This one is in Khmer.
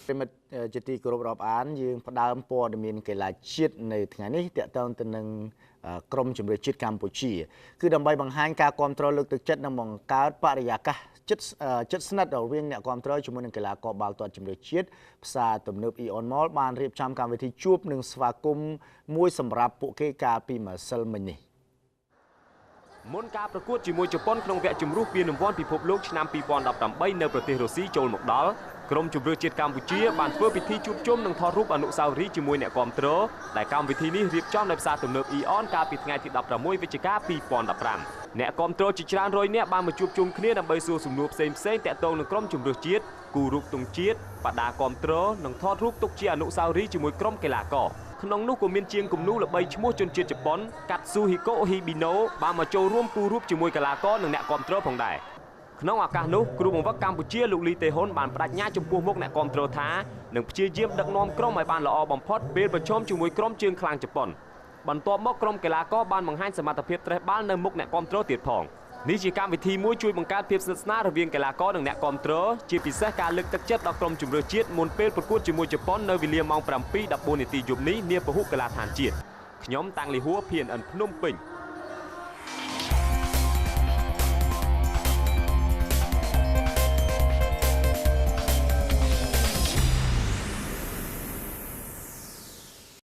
ប្រិមិត្តជាទីគោរពរាប់អាន យើងផ្ដើមព័ត៌មានកីឡាជាតិនៅថ្ងៃនេះ តាក់ទងទៅនឹងក្រមជម្រើសជាតិកម្ពុជា គឺដើម្បីបង្ហាញការគ្រប់គ្រង លើកទឹកចិត្ត និងបង្កើតបរិយាកាសចិត្តស្និទ្ធរវាងអ្នកគ្រប់គ្រងជាមួយនឹងកីឡាករបាល់ទាត់ជម្រើសជាតិ ផ្សារទំនើប Eon Mall បានរៀបចំកម្មវិធីជួបនិងស្វាគមន៍មួយសម្រាប់ពួកគេកាលពីម្សិលមិញនេះ។ មុនការប្រកួតជាមួយជប៉ុនក្នុងវគ្គជម្រុះពានរង្វាន់ពិភពលោកឆ្នាំ2018 នៅប្រទេសរុស្ស៊ីចូលមកដល់ ក្រុមជម្រើសជាតិកម្ពុជាបានធ្វើពិធីជួបជុំនិងថតរូបអនុស្សាវរីយ៍ជាមួយអ្នកគាំទ្រ ដែលកម្មវិធីនេះរៀបចំនៅផ្សារទំនើប Eon កាលពីថ្ងៃទី16 វិច្ឆិកា 2015។ អ្នកគាំទ្រជាច្រើនរយនាក់បានមកជួបជុំគ្នា ដើម្បីសួរសំណួរផ្សេងៗទាក់ទងនឹងក្រុមជម្រើសជាតិ គូរូបទង់ជាតិ បដាគាំទ្រ និងថតរូបទុកជាអនុស្សាវរីយ៍ជាមួយក្រុមកីឡាករ។ ក្នុងនោះក៏មានជាងគំនូល្បីឈ្មោះជនជាតិជប៉ុន កាត់ស៊ូហ៊ីកូហ៊ីប៊ីណូ បានមកចូលរួមគូរូបជាមួយកីឡាករនិងអ្នកគាំទ្រផងដែរ។ ក្នុងឱកាសនោះ គ្រូបង្វឹកកម្ពុជាលោកលីតេហ៊ុន បានបដិញ្ញាចំពោះមុខអ្នកគាំទ្រថា នឹងព្យាយាមដឹកនាំក្រុមឲ្យបានល្អបំផុតពេលប្រឈមជាមួយក្រុមជើងខ្លាំងជប៉ុន។ បន្ទាប់មក ក្រុមកីឡាករបានបង្ហាញសមត្ថភាពត្រេះបាល់នៅមុខអ្នកគាំទ្រទៀតផង។ នេះជាកម្មវិធីមួយជួយបង្កើតភាពស្និទ្ធស្នាលរវាងកីឡាករនិងអ្នកគាំទ្រ ជាពិសេសការលើកទឹកចិត្តដល់ក្រុមជម្រើសជាតិមុនពេលប្រកួតជាមួយជប៉ុន នៅវេលាម៉ោង7:14នាទីយប់នេះ នាពហុកីឡាដ្ឋានជាតិ។ ខ្ញុំតាំងលីហួរ PNN ភ្នំពេញ។